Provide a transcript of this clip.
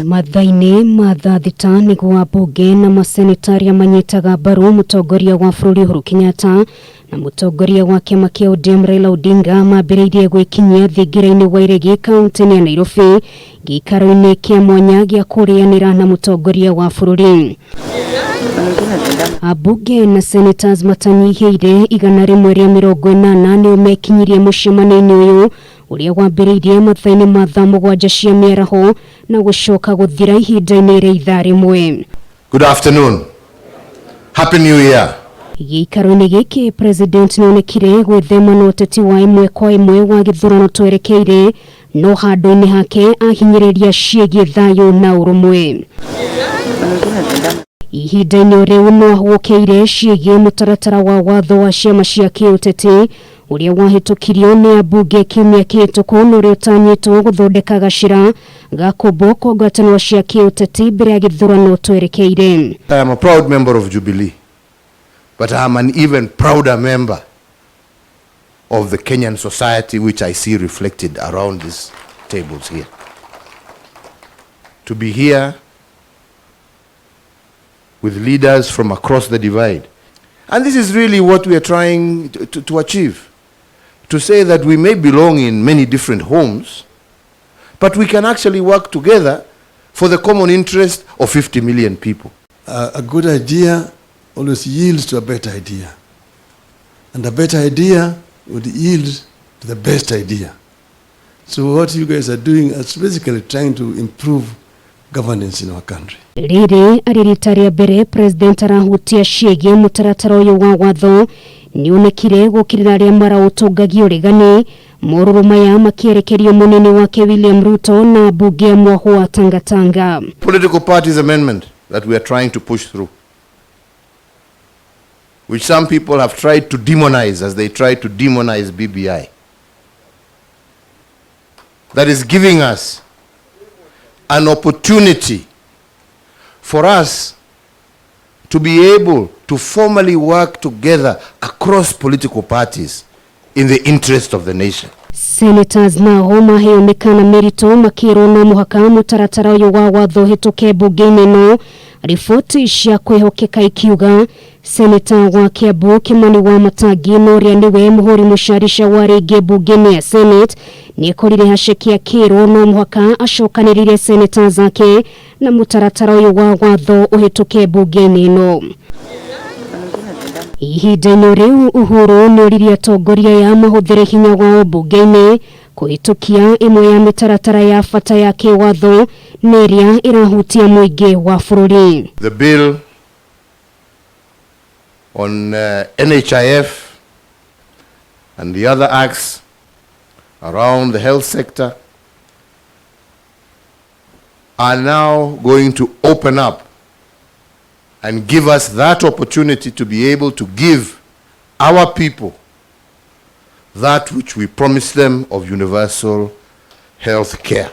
Mathaa-inĩ ma thaa 6 nĩguo ambunge na maseneta arĩa manyitaga mbaru mũtongoria wa bũrũri Uhuru Kenyatta na mũtongoria wa kĩama kĩa ODM Raila Odinga mambĩrĩirie gwĩkinyia thingira-inĩ wa Iregi kaunti-inĩ ya Nairobi, gĩikaro-inĩ kĩa mwanya gĩa kũrĩanĩra na mũtongoria wa bũrũri. Ambunge na senators matanyihĩire 180 nĩo mekinyirie mũcemanio-inĩ ũyũ ũrĩa wambĩrĩirie mathaa-inĩ ma thaa 7 cia mĩaraho na gũcoka gũthira ihinda-inĩ rĩa ithaa 1. Good afternoon. Happy New Year. Gĩikaro-inĩ gĩkĩ, President nĩonekire gwĩthema na ũteti wa ĩmwe kwa ĩmwe wa gĩthurano twerekeire, no handũ-inĩ hake ahinyĩrĩria ciĩgiĩ thayũ na ũrũmwe. Ihinda-inĩ rĩu no ahũgũkĩire ciĩgiĩ mũtaratara wa watho wa ciama cia kĩũteti ũrĩa wahĩtũkirio nĩ ambunge kiumia kĩhĩtũku na ũrĩa ũtanyĩtwo gũthondeka gacĩra ga kũmbwo kwa ngwatanĩro cia kĩũteti mbere ya gĩthurano twerekeire. I am a proud member of Jubilee, but I am an even prouder member of the Kenyan society, which I see reflected around these tables here. To be here with leaders from across the divide. And this is really what we are trying to achieve. To say that we may belong in many different homes, but we can actually work together for the common interest of 50 million people. A good idea always yields to a better idea. And a better idea would yield to the best idea. So what you guys are doing is basically trying to improve governance in our country. Rĩrĩ arĩ rita rĩa mbere President arahutia ciĩgiĩ mũtaratara ũyũ wa watho, nĩonekire gũkĩrĩra arĩa maraũtongagia ũregani, morũrũ maya makĩerekerio mũnene wake William Ruto na mbunge ya mwahũ wa Tangatanga. Political Parties Amendment that we are trying to push through, which some people have tried to demonize as they try to demonize BBI, that is giving us an opportunity for us to be able to formally work together across political parties in the interest of the nation. Senators nao maheo mĩkana mĩritũ makĩrwo no mũhaka mũtaratara ũyũ wa watho ũhĩtũke mbunge-inĩ ĩno. Riboti cia kwĩhokeka ikiuga Seneta wa Kiambu Kimani wa Matangi na ũrĩa nĩwe mũhũri mũcarica wa rĩngĩ mbunge-inĩ ya Senate nĩekorire haceke akĩrwo no mũhaka acokanĩrĩrie senators ake na mũtaratara ũyũ wa watho ũhĩtũke mbunge-inĩ ĩno. Ihinda-inĩ rĩu, Uhuru nĩoririe atongoria aya mahũthĩre hinya wao mbunge-inĩ kũhĩtũkia ĩmwe ya mĩtaratara ya bata ya kĩwatho na ĩrĩa ĩrahutia mũingĩ wa bũrũri. The bill on NHIF and the other acts around the health sector are now going to open up and give us that opportunity to be able to give our people that which we promised them of universal health care.